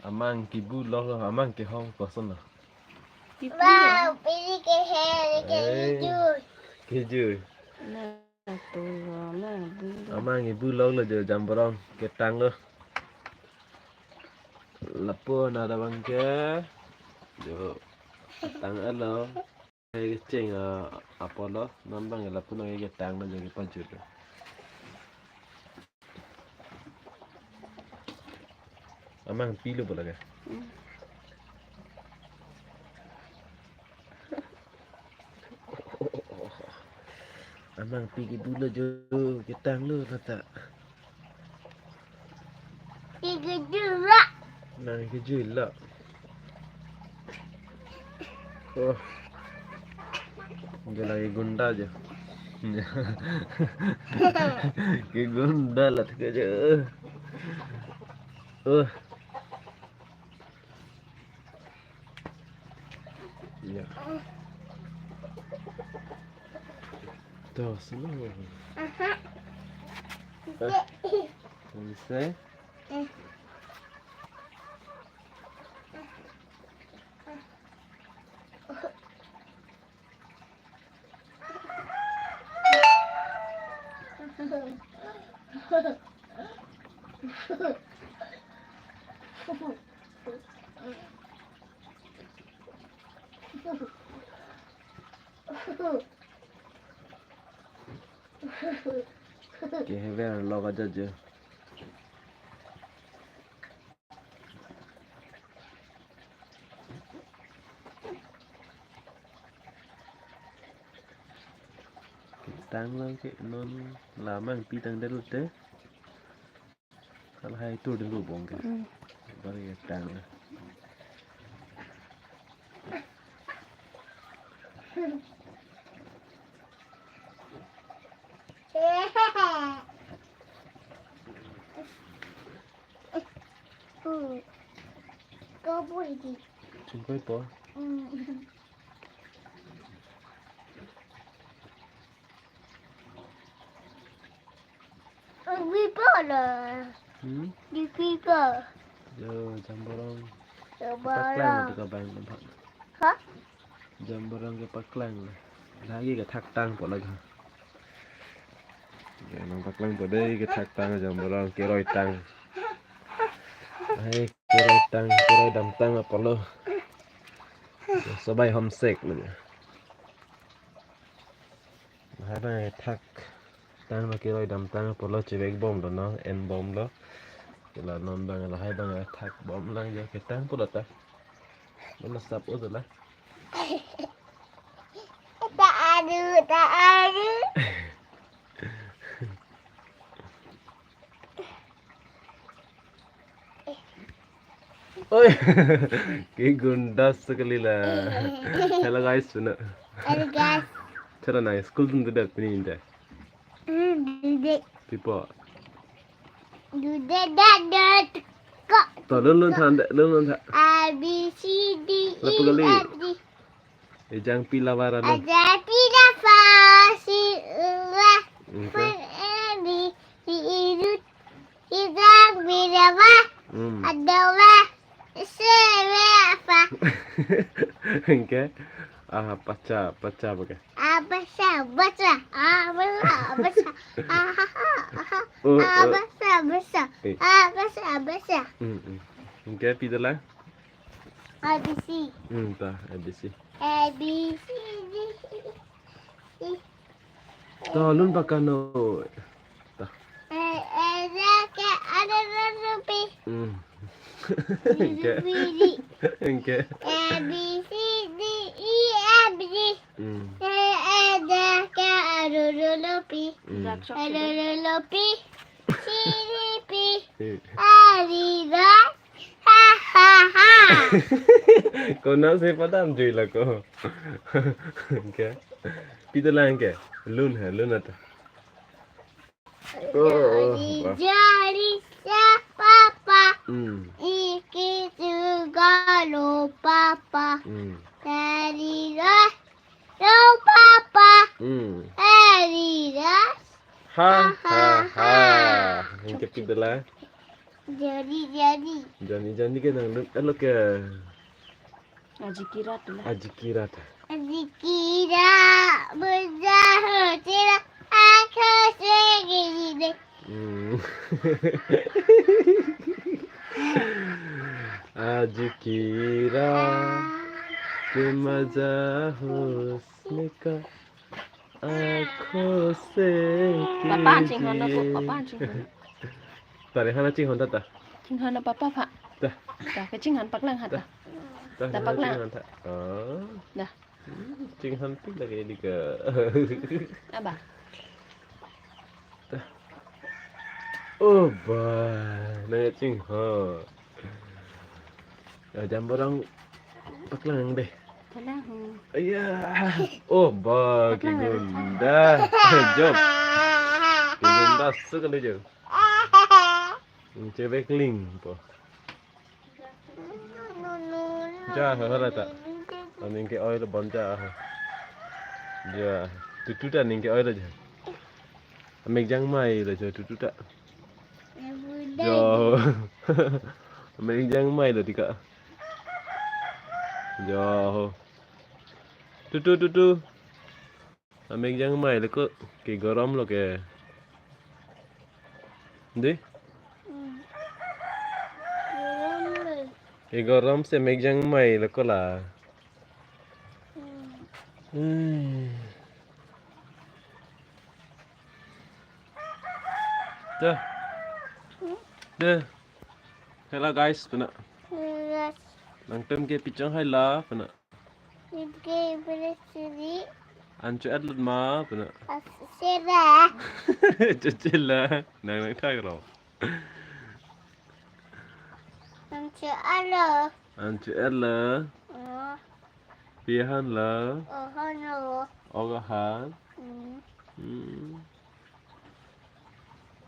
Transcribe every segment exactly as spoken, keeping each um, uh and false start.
Amang kibu lok lo, amang kehong kosonlo? Kibu. Wow, pili kehe, eh, kejui. Kejui. Na, tulo, na, bu. Amang kibu lok lo jo, jamborong ketanglo. Lapu na da bang ke. Jo. Tanglo. Hai kecheng, ah, apotlo, non bang lapu nang ketanglo jo kepajut. Amang pilo bola ke? Hmm. Amang pi kibu lo jo, ketanglo kata. Kejui lo. Nang kejui lo. Oh. Dia lagi gunda aja. Ke gunda lah tu aja. Oh. Ya. Tuh, senang. Aha. Eh. Bisa? Eh. Ke hever lo ka jaje. Tanglo ke non la amang pi tangdet lote. Halahai tur dingru bong ke. Hmm. Bang ketanglo. Hmm. Kau boleh di. Singkoi po. Hmm. Di pi po lo. Hmm? Di pi po. Jo, jamborong. Jamborong. Paklang tu ka bang tempat. Hah? Jamborong kepaklang. Lagi kethak tang po lagi. Ya, nangpaklang po dei, kethak tang jamborong, keroi tang. Hai, keroi tang, keroi damtang apotlo. Sobai homesick lo ya. Lahai bang thak tang lo, keroi damtang apotlo, chevek bomlo non, en bomlo. Kela non bang lahai bang thak bomlang jo, ketang pulo ta. Mana sap o la. Ta adu, ta adu. Oi, ke gunda sekali la. Hello guys, suna. Hello guys. Chara na school dunde pini inte. Hmm, dunde. Pipo. Dunde da da ko. To lun lun than de, lun lun than. A B C D E Lapu kali. F G. Ejang pila vara lun. Ejang pila va si la. Oke. Fa e mi si i du. Ejang pila va. Hmm. Ada va. Se ve fa. Oke. Ah, pacha, pacha apa ke? Ah, pacha, pacha. Ah, pacha, pacha. Ah, ha, ha, ha. Oh, ah, oh. Pacha, pacha. Eh. Ah, pacha, pacha. Hmm, hmm. Oke, pidala. A B C. Hmm, ta, A B C. A B C D E. To lun pakano. Ta. Eh, eh, eh, ke ada rupi. Hmm. Oke. Rupi di. Oke. A B C D E F G. Hmm. Eh, eh, eh, ke ada rupi. Hmm. Ada rupi. Siripi. Hmm. Adidas. Ha, ha, ha. Ko na se padam jui la ko. Oke. Pidala ke. Lun hai, lun ata. Oh, oh, oh. Jari sa papa. Hmm. Iki juga lo papa. Hmm. Dari lah lo papa. Hmm. Dari lah. Ha, ha, ha, ha. Oke, pidala. Jani, jani. Jani, jani ke nangdun, alo ke? Aji kirat la. Aji kirat. Aji kirat, benda hutira, aku segini deh. Hmm. Aji kirat, ke maja husne ka. Ako se Papa chinghon na ko, papa chinghon. Tare hana chinghon ta ta. Chinghon na papa pha. Ta. Ta ke chinghon paklang ha ta. Ta. Ta, ta hana paklang. Chinghon ta. Oh. Dah. Hmm, chinghon pik lagi di ke. Aba. Ta. Oh, ba. Naya chinghon. Ya, jamborong paklang deh. Paklang ho. Iya. Oh, ba, paklang, kigunda. Jom. Kigunda suk kan jom. Cebek ling po. Ja, ha, ha, ta. Aning ke-oi lo bon ja. Ja. Tutu ta ning ke-oi lo ja. Amek jangmai lo ja tutu ta. Jo. Amek jangmai lo tika. Jo. Tutu, tutu. Amek jangmai lo ko, ke gorom lo ke. Dei? Hmm. Gorom lo. Ke gorom si amek jangmai lo ko la. Hmm. Hmm. Dah. Hmm? Dah. Hello guys, pena. Yes. Nangtum ke pi chonghai la, pena. Ipke ipre siri. An cho-et lut ma, pena. Asera. Cho-et la. Nang nangthak ro. An cho-et lo. An cho-et la. Oh. Pi ahan la. Oh, han lo. Ok ahan. Hmm. Hmm.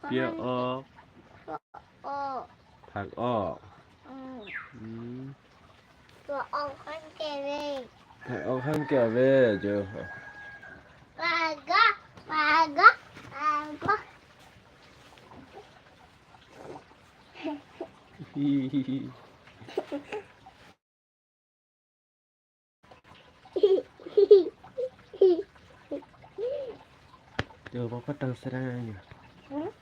Pi a-ok. Ok. Thak ok. Hmm. Hmm. Thak ok han ke ave. Thak ok han ke ave jo. Paga, paga, paga. Hi, hi, hi. Tuh, papa tang serang aja. Hmm.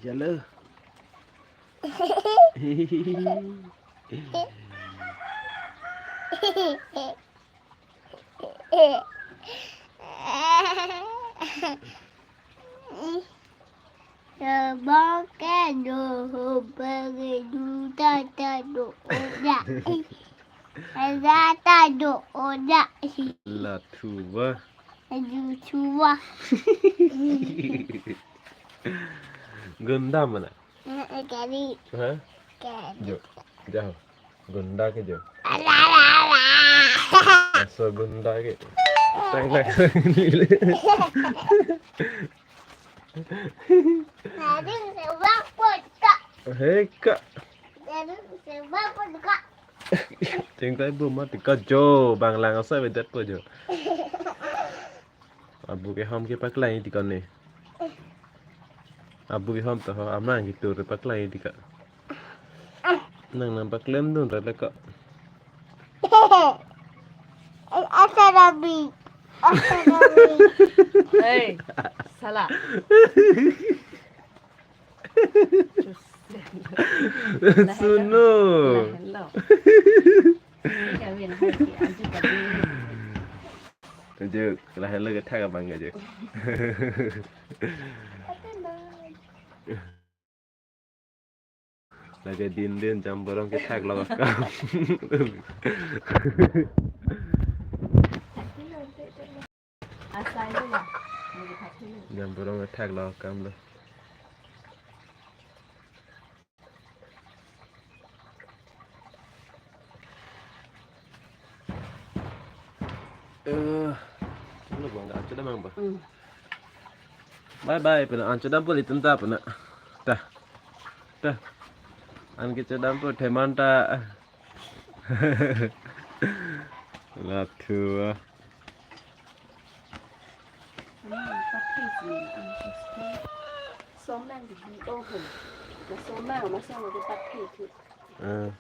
Jalo. Sebang ke do ho pagi du ta ta do oda. Ada ta do oda. La thuwa. Aju thuwa. Gunda mana? Eh, eh, kari. Hah? Kari. Jo. Jao. Gunda ke jo. Ala, ala, ala. Aso gunda ke. Tang, tang. Naring sewa pun ka. Hei, ka. Naring sewa pun ka. Cengtai bu mati ka jo, bang lang asa vedet po jo. Abu kehom ke paklang iti kone. Abu kehom to ho, amang kitur paklang iti ka. Nang nang paklem dun rele ka. Asa rabi. Asa rabi. Hei, salah. Suno. Kami na hai ki aju tadi. Ajo, lahelo kethak abang ajo. Lake din din jamborong kethak lo kam. Asai lo ya. Jamborong kethak lo kam lo. Chodam ang ba? Hmm. Bye bye, pena an chodam pul itum ta pena. Ta. Ta. An ke chodam pul theman ta. Lathu. Hmm, pakai sih, ah, terus ke. Somang di oven. Mas somang, mas somang di pakai tu. Ah.